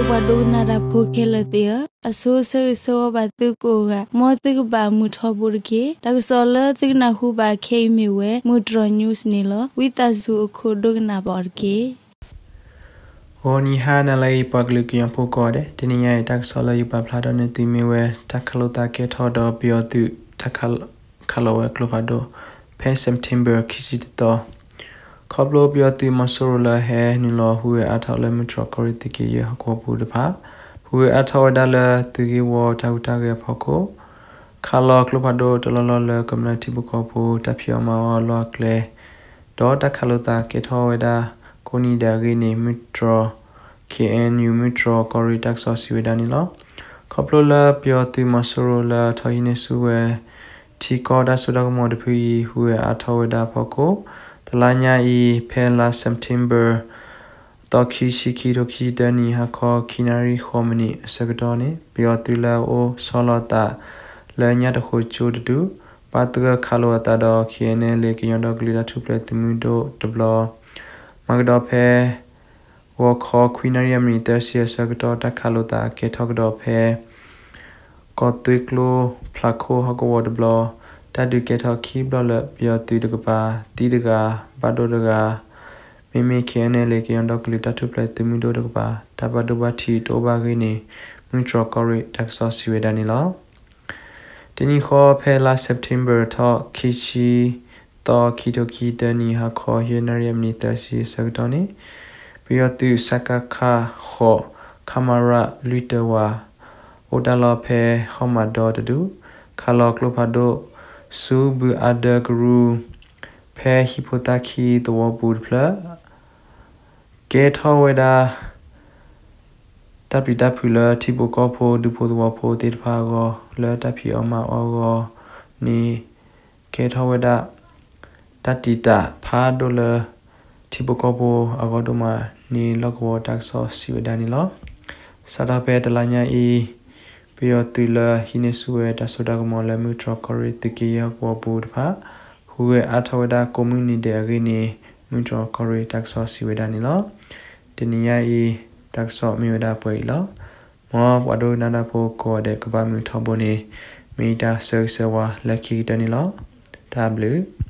ပှၤဒိကနၣ်တၢ်ဖိခဲလၢာ်သ့ၣ်ဧၢ, အဆိဆၢဂ့ၤဆၢဝါဘၣ်သုကိးဂၤ, မ်သုကဘၣ်မုာ်ထီဘိတက့ၢ်. တၢ်ကစီၣ်လၢသုကနၢ်ဟူဘၣ်ခဲအံၤမ့ၢ်ဝဲ မုၢ်တြီၤ news န့ၣ်လီၤ. ဝံသးစူၤအခိၣ်ဒိကနၣ်ဘၣ်အီၤတက့ၢ်. ဂီၤနံၤဟါနၤလၢအံၤ ပှၤကလုာ်ကညီဖိကိးဂၤဒဲး, တနံၤညါအံၤ တၢ်ကစီၣ်လၢယပာ်ဖျါထီၣ်န့ၢ်သုမ့ၢ်ဝဲ တၢ်ခးလိာ်သးကဲထီၣ်ဒီးပယီၤသုး တၢ်ခးလီၤဝဲကျိဖးဒိၣ် ဖဲ September ခံဆံတသီ ခီဖျိပယီၤသုးမီၤစိရိၤလၢဟဲနုာ်လီၤဟူးဂဲၤအါထီၣ်လၢမုၢ်တြီၤကီၢ်ရ့ၣ် သုးက့ယဲၢ်ဟီၣ်ကဝီၤပူၤတဖၣ် ဟူးဂဲၤအါထီၣ်ဝဲဒၣ်လၢသုးဂ့ၢ်ဝီတၢ်ဟူးတၢ်ဂဲၤအဖီခိၣ် ခးလီၤကျိဖးဒိၣ်တလီၢ်လီၢ်လၢကမျၢၢ်ထံဖိကီၢ်ဖိတၢ်ဖံးအီၣ်မၤအီၣ်အလီၢ်အကျဲ ဒီးတၢ်ခးလိာ်သးကဲထီၣ်ဝဲဒၣ်ကိးနံၤဒဲးအဂ့ၢ်န့ၣ် မုၢ်တြီၤ ခ့ၣ်အဲၣ်ယူၣ် မုၢ်တြီၤကီၢ်ရ့ၣ်တၢ်ကစီၣ်စံးဝဲဒၣ်န့ၣ်လီၤ. ခီဖျိလၢပယီၤသုးမီၤစိရိၤလၢထီၣ်ဟံးန့ၢ်ဆူၣ်ဝဲ ထံကီၢ်တၢ်စိတၢ်ကမီၤတဖုအံၤ ဟူးဂဲၤအါထီၣ်ဝဲဒၣ်အဖီခိၣ် တလါညါအံၤ ဖဲလါ September သီခံဆံခံ ထိခံဆံတၢနံၣ် ဟါခီခံနၣ်ရံၣ်ဃိးမံးနံးအဆၢကတီၢ်န့ၣ် ပယီၤသုးလၢအအိၣ်ဆီလီၤအသးလၢညၣ်တဃိကၠိတဒူၣ် ပာ်သဂၢၢ်ခးလိာ်အသးဒီး ခ့ၣ်အဲၣ်ယူၣ် ကညီဒီကလုာ်တၢ်ထူၣ်ဖျဲးသုးမုၢ်ဒိၣ်တဘျီ မၤကဒီးဖဲ ဂီၤခီခွံနၣ်ရံၣ်အမံးနံးသၢဆံအဆၢကတီၢ် တၢ်ခးလိာ်သးကဲထီၣ်ကဒီးဖဲ ကီၢ်သွ့ကျိဖျးခိၣ်ဟီၣ်ကဝီၤတဘျီ တၢ်ဒုးကဲထီၣ်ခံဘျီလၢပယီၤသုးတကပၤ သံတဂၤ ဘၣ်ဒိတဂၤ မ့မ့ၢ် ခ့ၣ်အဲၣ်ယူၣ် ကညီဒီကလုာ်တၢ်ထူၣ်ဖျဲးသုးမုၢ်ဒိၣ်တကပၤ တၢ်ဘၣ်ဒိဘၣ်ထံးတအိၣ်ဘၣ်အဂ့ၢ်န့ၣ် မုၢ်တြီၤကီၢ်ရ့ၣ်တၢ်ကစီၣ်စံးဝဲဒၣ်န့ၣ်လီၤ. တနံၤဃီဖဲလါ September ထီၣ်ခံဆံသီ ခံထိခံဆံတၢနံၣ် ဟါခီယဲၢ်နၣ်ရံၣ်အမံးနံးသၢဆံအဆၢကတီၢ်န့ၣ် ပယီၤသုး စကခ ဃိး ခမရ လွံၢ်တၢဝး အိၣ်တၢ်လီၢ်ဖဲဟီၣ်မးဒီတဒူၣ် ခးလီၤကျိဖးဒိၣ် ဆူဘုအါဒၢကရူၢ် ဖဲဟံၣ်ဖိသၣ်ခံသဝီပူၤတဖျၢၣ် ကဲထီၣ်ဝဲဒၣ် တၢ်ပျံၤတၢ်ဖုးလၢထံဖိကီၢ်ဖိဒူဖိသဝီဖိသ့ၣ်တဖၣ်အဂီၢ် လၢတၢ်ဖံးအီၣ်မၤအီၣ်အဂီၢ်န့ၣ် ကဲထီၣ်ဝဲဒၣ် တၢ်တံာ်တာ်ဖးဒိၣ်လၢ ထံဖိကီၢ်ဖိအဂီၢ်ဒိၣ်မးန့ၣ် လီၢ်ကဝီၤတၢ်ကစီၣ်စံးဝဲဒၣ်န့ၣ်လီၤ. စးထီၣ်ဖဲတလါညါအံၤ ပယီၤသုးလၢဟံးန့ၢ်ဆူၣ်ဝဲတၢ်စိတၢ်ကမီၤလၢမုၢ်တြီၤကီၢ်ရ့ၣ်သုးက့ယဲၢ်ဟီၣ်ကဝီၤပူၤတဖၣ် ဟူးဂဲၤအါထီၣ်ဝဲဒၣ်ကိးမုၢ်နံၤဒဲးအဂ့ၢ်န့ၣ် မုၢ်တြီၤကီၢ်ရ့ၣ်တၢ်ကစီၣ်စံးဝဲဒၣ်န့ၣ်လီၤ. တနံၤညါအံၤ တၢ်ကစီၣ်မ့ၢ်ဝဲဒၣ်ပှဲၤအံၤလီၤ. မ်ပှၤဒိကနၣ်တၢ်ဖိကိးဂၤဒဲးကဘၣ်မုာ်ထီဘိန့ၣ် မ့ၢ်ယတၢ်ဆၢဂ့ၤဆၢဝါလၢခံကတၢၢ်န့ၣ်လီၤ. တၢ်ဘျုး